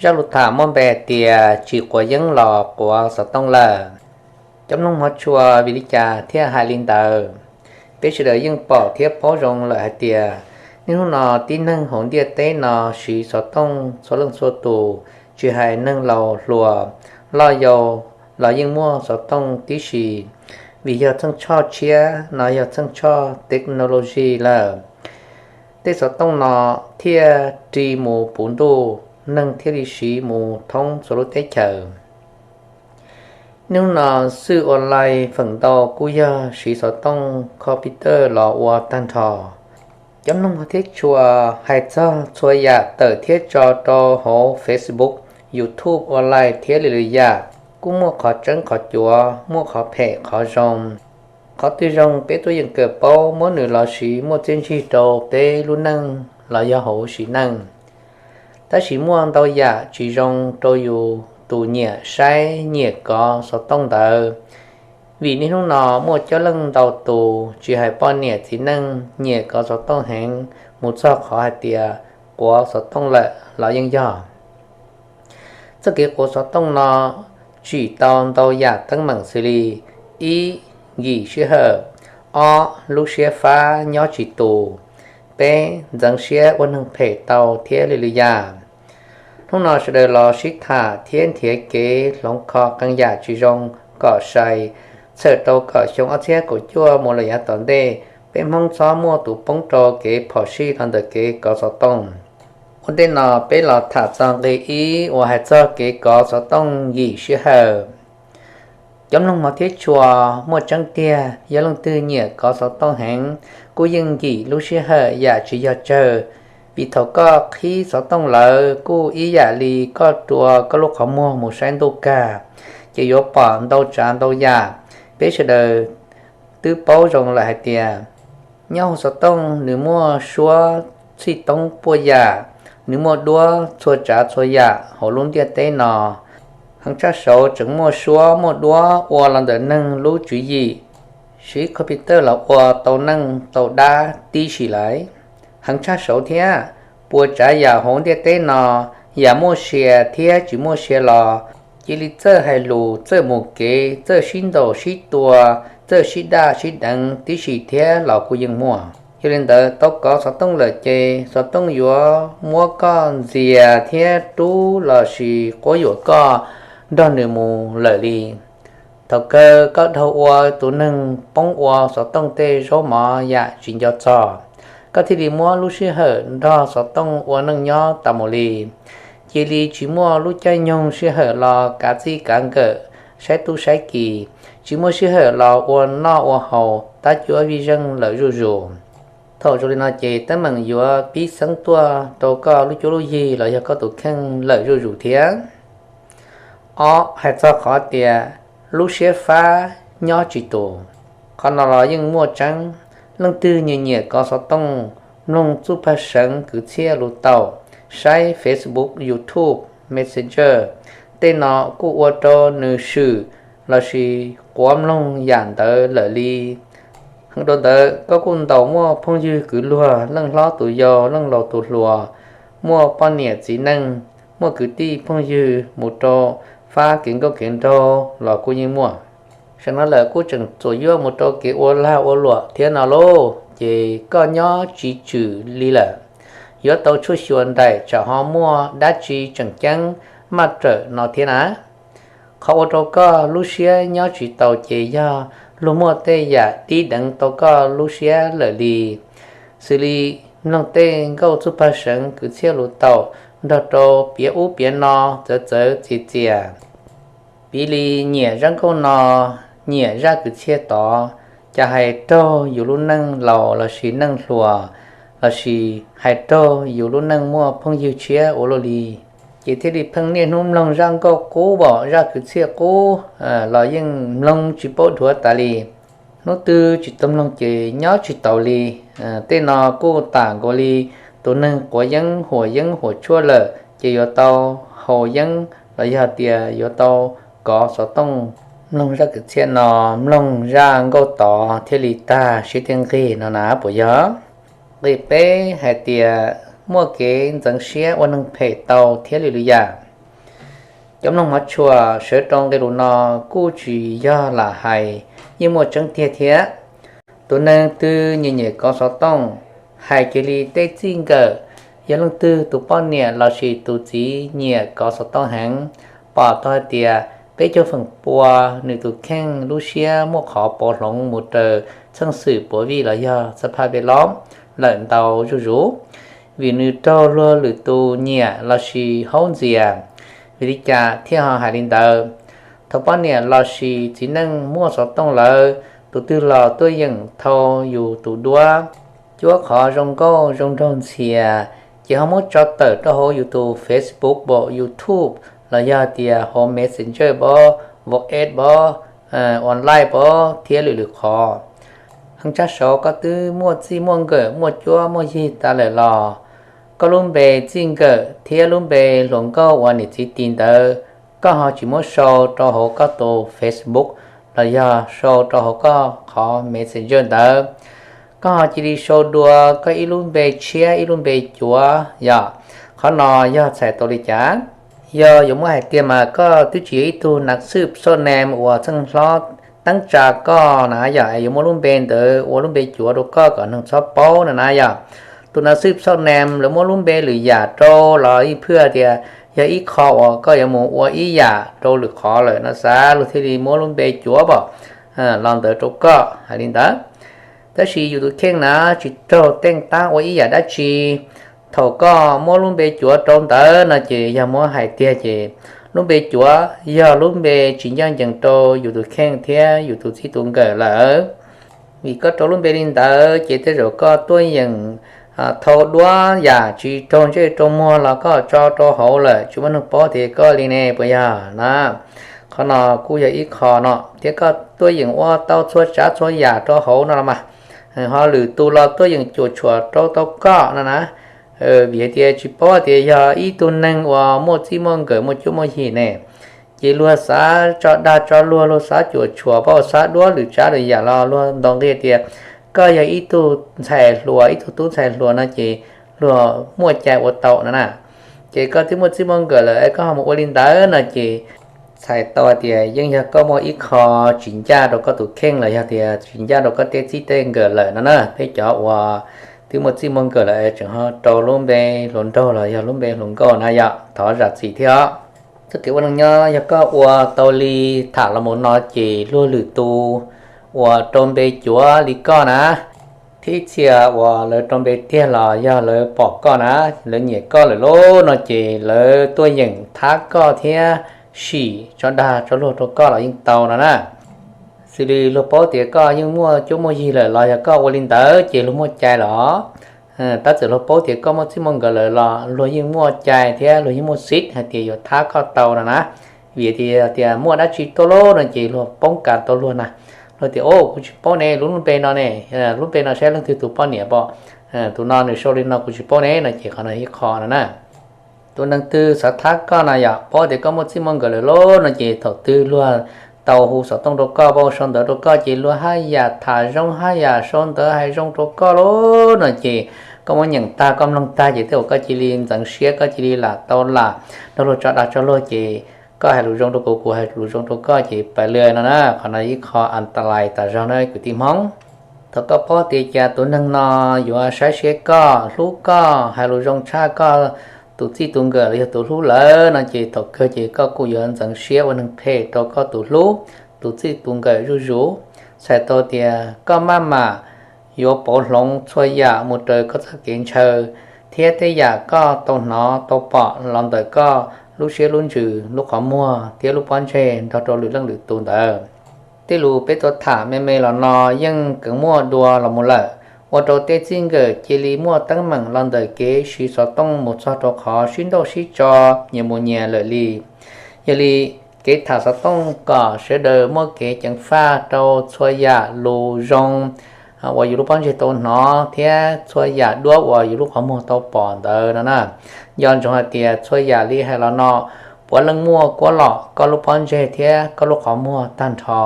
Zaj lus tham muaj npe hais tias tsis quav yeeb los quav xov tooj lawm. Cov mloog hmov tshua, vim li cas thiaj hais li ntawd? Peb sawv daws yeej pom thiab paub zoo lawm hais tias niaj hnub no tib neeg hauv ntiaj teb no siv xov tooj txhua leej txhua tus, tsis hais neeg laus hluas, loj yau los yeej muaj xov tooj tib si, vim yog txheej choj tshiab no yog txheej choj technology lawm. Tej xov tooj no thiaj ris mus puv ntuj, neeg thiaj li siv mus thoob txhua lub teb chaws. Hnub no xwb online feem ntau kuj yog siv xov tooj computer los ua tag nrho. Cov mloog thiab tshua, hais txog txhua yam tawm thiab tso rau hauv Facebook, YouTube, online thiab li lwm yam, kuj muaj qhov tseeb qhov cuav, muaj qhov phem qhov zoo. Qhov twg zoo peb tuaj yeem kawm paub, muab nws los siv muaj txiaj ntsig rau peb lub neej los yog hauv sim neej. Tab sis muaj ntau yam tsis zoo rau yus tus nyiam saib nyiam kov xov tooj ntawd, vim niaj hnub no muaj coob leej ntau tus tsis hais poj niam txiv neej nyiam kov xov tooj heev, mus txog qhov hais tias quav xov tooj lawm los yeej yog. Txoj kev quav xov tooj no tsim tau ntau yam teeb meem xws li: ib, yim sij hawm; ob, lub siab fab nyob tsis tus; peb, ntxeev siab ua neeg phem tau thiab li lwm yam. Hnub no sawv daws los sib tham thiab nrhiav kev hloov kho qee yam tsis zoo kom sai, txhawm rau kom xyoo ob txhiab kaum cuaj mus lawm yav tom ntej, peb Hmoob txhob muaj tus poob rau kev phom sij los ntawm kev kov xov tooj. Ua ntej no peb los tham txog nqe ib uas hais txog kev kov xov tooj yim sij hawm. Cov mloog hmov thiab tshua, muaj tseeb tiag, yog leej twg nyiam kov xov tooj heev, kuj yeej yim lub sij hawm yam tsis yog tsawg. Vim thaum koj qhib xov tooj lawm kuj ib yam li koj rua koj lub qhov muag mus saib ntuj kag, ces yuav pom ntau tsav ntau yam. Peb sawv daws twb paub zoo lawm hais tias nyob hauv xov tooj nws muaj suab txhij toob puaj yam, nws muaj duab txhua tsav txhua yam hauv lub ntiaj teb no. Heev tshaj saud tseem muaj suab muaj duab ua los ntawm neeg lub tswv yim, siv computer los ua tau neej tau dab tib si lawm. Heev tshaj saud thiab, puas tsav yam hauv ntiaj teb no, yam muaj sia thiab tsis muaj sia los, cia li txawj hais lus, txawj mus kev, txawj sib ntaus sib tua, txawj sib daj sib deev tib si thiab los kuj yeej muaj. Yog li ntawd tau kov xov tooj lawm ces xov tooj yuav muab koj ntxias thiab rub lossis quab yuam koj nrog nws mus lawm li. Thaum kawg koj dhau ua tus neeg poob ua xov tooj tej zaub mov yam tsis nco txog, koj thiaj li muab lub sij hawm nrog xov tooj ua neej nyob tas mus li. Cia li tsis muaj lub caij nyoog sij hawm los kav txij kav nkawm, saib tub saib ki, tsis muaj sij hawm los ua noj ua haus tab cuab vij zeej lawm zuj zus. Thaum zoo li no ces teeb meem yuav pib xeeb tuaj rau koj lub cuab lub yig los yog koj tus kheej lawm zuj zus thiab. Ob, hais txog qhov tias lub siab fab nyob tsis tus, qhov no los yeej muaj tseeb. Leej twg nyiam nyiam kov xov tooj, mloog txuj paj seev kwv txhiaj lus taum, saib Facebook, YouTube, Messenger, tej no kuj ua rau nws swm lossis quav mloog yam ntawd lawm li. Heev dua ntawd koj kuj ntaus muaj phooj ywg kwv luag, leej hlob tus yau, leej laus tus hluas, muaj poj niam txiv neej, muaj kwv tij phooj ywg mus rau fab kev nkauj kev nraug los kuj yeej muaj. Tam sim no lawm kuj tseem txuam yuaj mus rau kev ua lag ua luam thiab no lauj, ces koj nyob tsis tswm li lawm. Yuav tau tshuaj xyuas nraim tsam ho muaj dab tsi tseem ceeb maj rawm no thiab na. Qhov ua rau koj lub siab nyob tsis taus ces yog luag muaj tej yam dib deev tau koj lub siab lawm li, xws li mloog tej nkauj txuj paj seev kwv txhiaj lus taum nrog rau piav ub piav no, txawv txawv txias txias. Piv li nyiam zaj nkauj no, nyiam zaj kwv txhiaj tod, cas hais raug yus lub neej laus lossis neej hluas, lossis hais raug yus lub neej muaj phooj ywg tshiab ua luaj li. Ces thiaj li pheej niaj hnub mloog zaj nkauj qub, zaj kwv txhiaj qub los yeej mloog tsis paub dhuav tas li. Hnub twg tsis tau mloog ces nyob tsis taus li. Tej no kuj tam nkaus li tus neeg quav yeeb huam yeeb huam tshuaj lawm ces yuav tau haus yeeb los yog tias yuav tau kov xov tooj mloog zaj kwv txhiaj no, mloog zaj nkauj tod thiaj li tag siab thiaj nqig no na puas yog? Nqe peb hais tias muaj kev ntxeev siab ua neeg phem tau thiab li lwm yam. Cov mloog hmov tshua, sawv rau nqe lus no kuj tsis yog lam hais, yeej muaj tseeb tiag thiab. Tus neeg twg nyiam nyiam kov xov tooj, hais kiag li tej txij nkawm, yog leej twg tus poj niam lossis tus txiv nyiam kov xov tooj heev, pom tau hais tias peb caug feem pua nws tus kheej lub siab muaj qhov pauv hloov mus raws txheej xwm puav vij los yog xab phaj peb lob lawm ntau zuj zus, vim nws raug luag lwm tus nyiam lossis haub ntxias. Vim li cas thiaj ho hais li ntawd? Thaum poj niam lossis txiv neej muaj xov tooj lawm, tus twg los tuaj yeem thau yus tus duab, cuab qhov zoo nkauj zoo nraug ntxhias, ces ho muab tso tawm rau hauv yus tus Facebook pom YouTube los yog tias hauv Messenger pom, WhatsApp pom, online pom thiab lwm lwm qhov. Heev tshaj saud koj twb muaj txij muaj nkawm muaj cuab muaj yig tas lawm los koj lub npe txij nkawm thiab lub npe hluas nkauj uas niam txiv tis ntawd, koj ho tsis muab sau rau hauv koj tus Facebook los yog sau rau hauv koj qhov Messenger ntawd. Koj ho cia li sau dua koj ib lub npe tshiab ib lub npe cuav yom. Qhov no yog txhais tau li cas? Yog yuav muab hais tiag mas koj twb tsis yog ib tug nav xwj xauj nees uas txheej hlob teeb tsa koj na yom, yuav muab lub npe ntawd ua lub npe cuav rau koj kom neeg txhob paub na na yom. Tus nav xwj xauj nees lawv muab lub npe lwm yam rau los ib phwj tias yog ib qho uas koj yuav mus ua ib yam rau lwm qhov lawm no xav luag thiaj li muab lub npe cuav pom los ntawd rau koj hais li ntawd. Tab sis yus tus kheej na tsis raug tej tab ua ib yam dab tsi. Thaum koj muab lub npe cuav rau ntawd no ces yog muab hais tiag ces lub npe cuav yog lub npe tsis ncaj ncees rau yus tus kheej thiab yus tus txij tus nkawm lawm. Vim koj rau lub npe li ntawd ces tej zaum koj tuaj yeem thau duab yam tsis raug ntsej rau muag los koj tso rau hauv lawm tsis muaj neeg paub tias koj li ne puas yog na. Qhov no kuj yog ib qho no thiab koj tuaj yeem ua tau txhua tsav txhua yam rau hauv no los mas ho lwm tus los tuaj yeem cuam tshuam rau tau koj no na. Vim tias tsis paub tias yog ib tug neeg uas muaj txij muaj nkawm muaj cuab muaj yig ne, ces luag xav tso dag tso luag, luag xav cuam tshuam pab xav duab lwm tsav lwm yam los luag ntaus nqi tias koj yog ib tug ntxhais hluas ib tug tub ntxhais hluas no ces luag muaj cai ua tau no na. Ces koj twb muaj txij muaj nkawm lawm es koj ho mus ua li ntawd no ces txhais tau hais tias yeej yog koj muaj ib qho tsis ncaj rau koj tus kheej los yog tias tsis ncaj rau koj tej txij tej nkawm lawm no na. Peb cov uas twb muaj txij muaj nkawm lawm es tseem ho rau lub npe hluas nraug los yog lub npe hluas nkauj na yom, thov zam txim thiab os. Txoj kev ua neej nyob yog koj ua tau li tham los mus no ces luag lwm tus uas rau npe cuav li koj na, thiab ib txhia uas lawv rau npe tiag los yog lawv pom koj na, lawv nyiam koj lawm lauj no ces lawv tuaj yeem thab koj thiab sim tso dag tso luag rau koj los yeej tau no na. Xws li luag paub tias koj yeej muaj cuab muaj yig lawm los yog koj ua li ntawd ces luag muaj cai los, tab txawm luag paub tias koj muaj txij muaj nkawm lawm los luag yeej muaj cai thiab luag yeej muaj xib hais tias yuav thab koj tau no na. Vim tias muaj dab tsi tuaj lauj no ces luag poob kas tau luag na. Luag tias, o, kuv tsis paub ne, lub lub npe no ne, lub npe no saib leej twg tus poj niam pom, tus no nws sau li no kuv tsis paub ne no ces qhov no ib qho no na. Tus neeg twg xav thab koj no yom, paub tias koj muaj txij muaj nkawm lawm lauj no ces thaum twg luag tau hu xov tooj rau koj, pab sau ntawv rau koj ces luag haj yam tham zoo haj yam sau ntawv hais zoo rau koj lauj no ces koj muab nyeem tag koj mloog tag ces tej zaum koj cia li ntxeev siab koj cia li lam tau lam nrog luag tso dag tso luag ces koj hais lus zoo rau kuv, kuv hais lus zoo rau koj ces pais li no na. Qhov no ib qho an ta lais tas zog na kwv tij Hmoob. Thaum koj paub tias cas tus neeg no yuav saib siab koj, hlub koj, hais lus zoo tshaj koj tus txij tus nkawm los yog tus hlub lawm no ces thaum kawg ces koj kuj yuav ntxeev siab ua neeg phem rau koj tus hlub, tus txij tus nkawm zuj zus. Txhais tau tias koj maj mam yuav pauv hloov txhua yam mus raws koj txoj kev ntshaw, thiab tej yam koj tau hnov tau pom los ntawm koj lub siab lub ntsws, lub qhov muag thiab lub pob ntseg nrog rau lwm leej lwm tus ntawd. Tej lus peb tau tham me me los no yeej kheev muaj dua los mus lawm, ua rau tej txij nkawm cia li muaj teeb meem los ntawm kev siv xov tooj mus txog rau qhov sib nrauj sib tso, nyias mus nyias lawm li. Yog li, kev tham xov tooj kom sawv daws muaj kev ceev faj rau txhua yam lus zoo uas yus lub pob ntseg tau hnov thiab txhua yam duab uas yus lub qhov muag tau pom ntawd no na. Nco ntsoov hais tias txhua yam li hais los no puav leej muaj kuab lom koj lub pob ntseg thiab koj lub qhov muag tag nrho.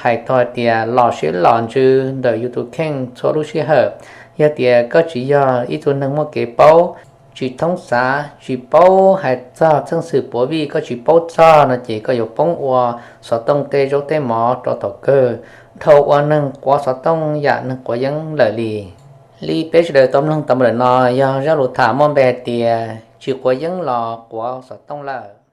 Hais tau hais tias lom siab lom ntsws ntawm yus tus kheej txhua lub sij hawm. Yog tias koj tsis yog ib tug neeg muaj kev paub, tsis thoob xav, tsis paub hais txog txheej xwm puav vij koj tsis paub txog no ces koj yuav poob ua xov tooj tej zaub tej mov rau thaum kawg, dhau ua neeg quav xov tooj yam neeg quav yeeb lawm li. Li peb sawv daws tau mloog tau mus lawm no yog zaj lus tham muaj npe hais tias tsis quav yeeb los quav xov tooj lawm.